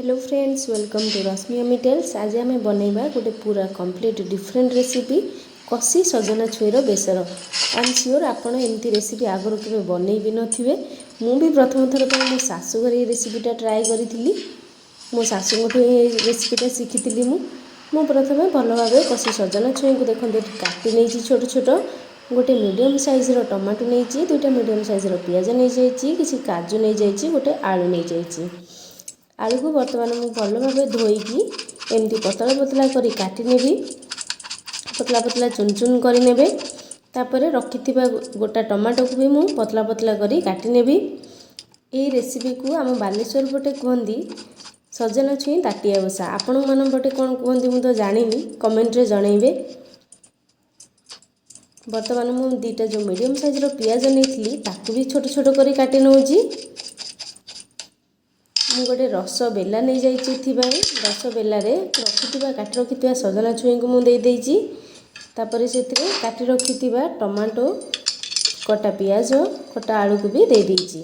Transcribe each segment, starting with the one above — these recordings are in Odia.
Hello friends, welcome to Rashmi Ami Tales. ଆଜି ଆମେ ବନେଇବା ଗୋଟେ ପୁରା କମ୍ପ୍ଲିଟ୍ ଡିଫରେଣ୍ଟ ରେସିପି, କଷି ସଜନା ଛୁଇଁର ବେସର। I sure ଆପଣ ଏମିତି ରେସିପି ଆଗରୁ କେବେ ବନେଇ ବି ନଥିବେ। ମୁଁ ବି ପ୍ରଥମ ଥର ପାଇଁ ମୋ ଶାଶୁଘରେ ଏଇ ରେସିପିଟା ଟ୍ରାଏ କରିଥିଲି। ମୋ ଶାଶୁଙ୍କଠୁ ହିଁ ଏଇ ରେସିପିଟା ଶିଖିଥିଲି ମୁଁ। ମୁଁ ପ୍ରଥମେ ଭଲ ଭାବେ କଷି ସଜନା ଛୁଇଁକୁ, ଦେଖନ୍ତୁ, ଏଠି କାଟି ନେଇଛି ଛୋଟ ଛୋଟ। ଗୋଟେ ମିଡ଼ିୟମ୍ ସାଇଜ୍ର ଟମାଟୋ ନେଇଛି, ଦୁଇଟା ମିଡ଼ିୟମ୍ ସାଇଜ୍ର ପିଆଜ ନେଇଯାଇଛି, କିଛି କାଜୁ ନେଇଯାଇଛି, ଗୋଟେ ଆଳୁ ନେଇଯାଇଛି। ଆଳୁକୁ ବର୍ତ୍ତମାନ ମୁଁ ଭଲ ଭାବେ ଧୋଇକି ଏମିତି ପତଳା ପତଳା କରି କାଟି ନେବି। ପତଳା ପତଳା ଚୁନ ଚୁନ କରିନେବେ। ତାପରେ ରଖିଥିବା ଗୋଟା ଟମାଟୋକୁ ବି ମୁଁ ପତଳା ପତଳା କରି କାଟି ନେବି। ଏଇ ରେସିପିକୁ ଆମ ବାଲେଶ୍ୱର ପଟେ କୁହନ୍ତି ସଜନା ଛୁଇଁ ତାଟିଆ ବସା। ଆପଣମାନଙ୍କ ପଟେ କ'ଣ କୁହନ୍ତି ମୁଁ ତ ଜାଣିନି, କମେଣ୍ଟରେ ଜଣାଇବେ। ବର୍ତ୍ତମାନ ମୁଁ ଦୁଇଟା ଯେଉଁ ମିଡ଼ିୟମ୍ ସାଇଜ୍ର ପିଆଜ ନେଇଥିଲି, ତାକୁ ବି ଛୋଟ ଛୋଟ କରି କାଟି ନେଉଛି। ମୁଁ ଗୋଟେ ରସ ବେଲା ନେଇଯାଇଛି। ଏଥିପାଇଁ ରସ ବେଲାରେ ରଖିଥିବା, କାଟି ରଖିଥିବା ସଜନା ଛୁଇଁକୁ ମୁଁ ଦେଇଦେଇଛି। ତାପରେ ସେଥିରେ କାଟି ରଖିଥିବା ଟମାଟୋ, କଟା ପିଆଜ, କଟା ଆଳୁକୁ ବି ଦେଇଦେଇଛି।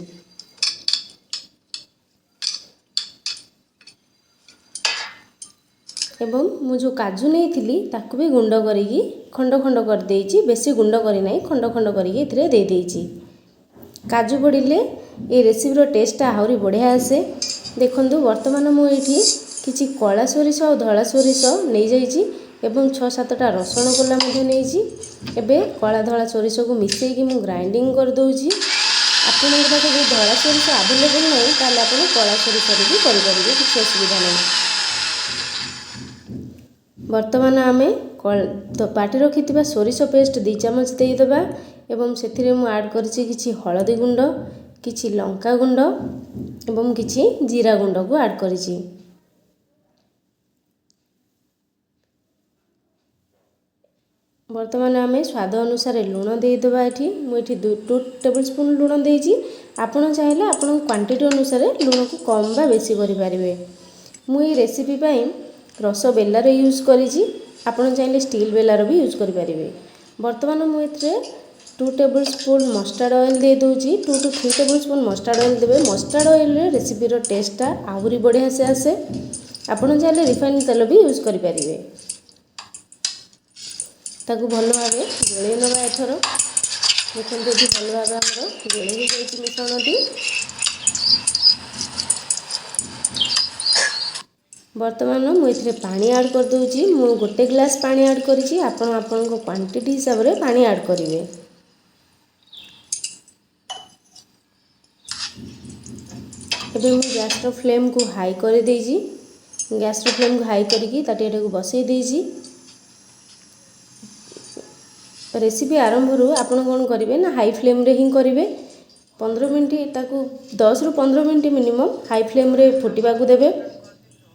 ଏବଂ ମୁଁ ଯେଉଁ କାଜୁ ନେଇଥିଲି, ତାକୁ ବି ଗୁଣ୍ଡ କରିକି ଖଣ୍ଡ ଖଣ୍ଡ କରିଦେଇଛି। ବେଶୀ ଗୁଣ୍ଡ କରିନାହିଁ, ଖଣ୍ଡ ଖଣ୍ଡ କରିକି ଏଥିରେ ଦେଇଦେଇଛି। କାଜୁ ପଡ଼ିଲେ ଏ ରେସିପିର ଟେଷ୍ଟଟା ଆହୁରି ବଢ଼ିଆ ଆସେ। ଦେଖନ୍ତୁ, ବର୍ତ୍ତମାନ ମୁଁ ଏଇଠି କିଛି କଳା ସୋରିଷ ଆଉ ଧଳା ସୋରିଷ ନେଇଯାଇଛି ଏବଂ ଛଅ ସାତଟା ରସୁଣ କୋଲା ମଧ୍ୟ ନେଇଛି। ଏବେ କଳା ଧଳା ସୋରିଷକୁ ମିଶାଇକି ମୁଁ ଗ୍ରାଇଣ୍ଡିଙ୍ଗ କରିଦେଉଛି। ଆପଣଙ୍କ ପାଖରେ ଯଦି ଧଳା ସୋରିଷ ଆଭେଲେବଲ୍ ନାହିଁ, ତାହେଲେ ଆପଣ କଳା ସୋରିଷରେ ବି କରିପାରିବେ, କିଛି ଅସୁବିଧା ନାହିଁ। ବର୍ତ୍ତମାନ ଆମେ ବାଟି ରଖିଥିବା ସୋରିଷ ପେଷ୍ଟ 2 ଚାମଚ ଦେଇଦେବା ଏବଂ ସେଥିରେ ମୁଁ ଆଡ଼୍ କରିଛି କିଛି ହଳଦୀ ଗୁଣ୍ଡ, କିଛି ଲଙ୍କା ଗୁଣ୍ଡ ଏବଂ କିଛି ଜିରା ଗୁଣ୍ଡକୁ ଆଡ଼୍ କରିଛି। ବର୍ତ୍ତମାନ ଆମେ ସ୍ୱାଦ ଅନୁସାରେ ଲୁଣ ଦେଇଦେବା ଏଠି। ମୁଁ ଏଠି 2 ଟେବୁଲ୍ ସ୍ପୁନ୍ ଲୁଣ ଦେଇଛି। ଆପଣ ଚାହିଁଲେ ଆପଣଙ୍କ କ୍ୱାଣ୍ଟିଟି ଅନୁସାରେ ଲୁଣକୁ କମ୍ ବା ବେଶୀ କରିପାରିବେ। ମୁଁ ଏଇ ରେସିପି ପାଇଁ ରସ ବେଲାର ୟୁଜ୍ କରିଛି। ଆପଣ ଚାହିଁଲେ ଷ୍ଟିଲ୍ ବେଲାର ବି ୟୁଜ୍ କରିପାରିବେ। ବର୍ତ୍ତମାନ ମୁଁ ଏଥିରେ 2 ଟେବୁଲ୍ ସ୍ପୁନ୍ ମଷ୍ଟାର୍ଡ଼ ଅଏଲ୍ ଦେଇଦେଉଛି। 2 to 3 tablespoon mustard oil ଦେବେ। ମଷ୍ଟାର୍ଡ଼ ଅଏଲ୍ରେ ରେସିପିର ଟେଷ୍ଟଟା ଆହୁରି ବଢ଼ିଆ ସେ ଆସେ। ଆପଣ ଚାହିଁଲେ ରିଫାଇନ୍ ତେଲ ବି ୟୁଜ୍ କରିପାରିବେ। ତାକୁ ଭଲ ଭାବେ ଗୋଳେଇ ନେବା ଏଥର। ଦେଖନ୍ତୁ, ଏଠି ଭଲ ଭାବେ ଆମର ଗୋଳେଇ ହେଇଯାଇଛି ମିଶ୍ରଣଟି। ବର୍ତ୍ତମାନ ମୁଁ ଏଥିରେ ପାଣି ଆଡ଼୍ କରିଦେଉଛି। ମୁଁ ଗୋଟେ ଗ୍ଲାସ୍ ପାଣି ଆଡ଼୍ କରିଛି। ଆପଣ ଆପଣଙ୍କ କ୍ୱାଣ୍ଟିଟି ହିସାବରେ ପାଣି ଆଡ଼୍ କରିବେ। ଏବେ ମୁଁ ଗ୍ୟାସ୍ର ଫ୍ଲେମ୍କୁ ହାଇ କରିଦେଇଛି। ଗ୍ୟାସ୍ର ଫ୍ଲେମ୍କୁ ହାଇ କରିକି ତାଟିଆଟାକୁ ବସେଇ ଦେଇଛି। ରେସିପି ଆରମ୍ଭରୁ ଆପଣ କ'ଣ କରିବେ ନା ହାଇ ଫ୍ଲେମ୍ରେ ହିଁ କରିବେ। 15 ମିନିଟ୍ ତାକୁ, 10ରୁ 15 ମିନିଟ୍ ମିନିମମ୍ ହାଇ ଫ୍ଲେମ୍ରେ ଫୁଟିବାକୁ ଦେବେ।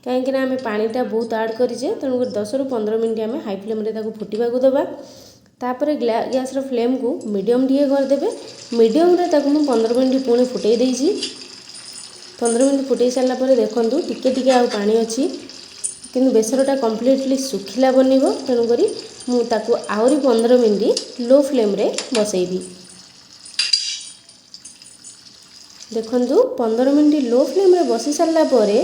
କାହିଁକିନା ଆମେ ପାଣିଟା ବହୁତ ଆଡ଼୍ କରିଛେ। ତେଣୁକରି 10ରୁ 15 ମିନିଟ୍ ଆମେ ହାଇ ଫ୍ଲେମ୍ରେ ତାକୁ ଫୁଟିବାକୁ ଦେବା। ତାପରେ ଗ୍ୟାସ୍ର ଫ୍ଲେମ୍କୁ ମିଡ଼ିୟମ୍ ଟିକେ କରିଦେବେ। ମିଡ଼ିୟମ୍ରେ ତାକୁ ମୁଁ 15 ମିନିଟ୍ ପୁଣି ଫୁଟେଇ ଦେଇଛି। 15 ମିନିଟ୍ ଫୁଟେଇ ସାରିଲା ପରେ ଦେଖନ୍ତୁ, ଟିକେ ଟିକେ ଆଉ ପାଣି ଅଛି, କିନ୍ତୁ ବେସରଟା କମ୍ପ୍ଲିଟଲି ଶୁଖିଲା ବନିବ। ତେଣୁକରି ମୁଁ ତାକୁ ଆହୁରି 15 ମିନିଟ୍ ଲୋ ଫ୍ଲେମ୍ରେ ବସେଇବି। ଦେଖନ୍ତୁ, 15 ମିନିଟ୍ ଲୋ ଫ୍ଲେମ୍ରେ ବସି ସାରିଲା ପରେ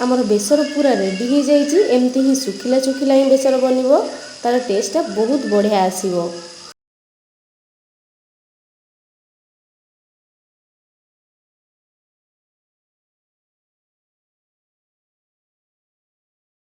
ଆମର ବେସର ପୁରା ରେଡ଼ି ହେଇଯାଇଛି। ଏମିତି ହିଁ ଶୁଖିଲା ଶୁଖିଲା ହିଁ ବେସର ବନିବ, ତା'ର ଟେଷ୍ଟଟା ବହୁତ ବଢ଼ିଆ ଆସିବ।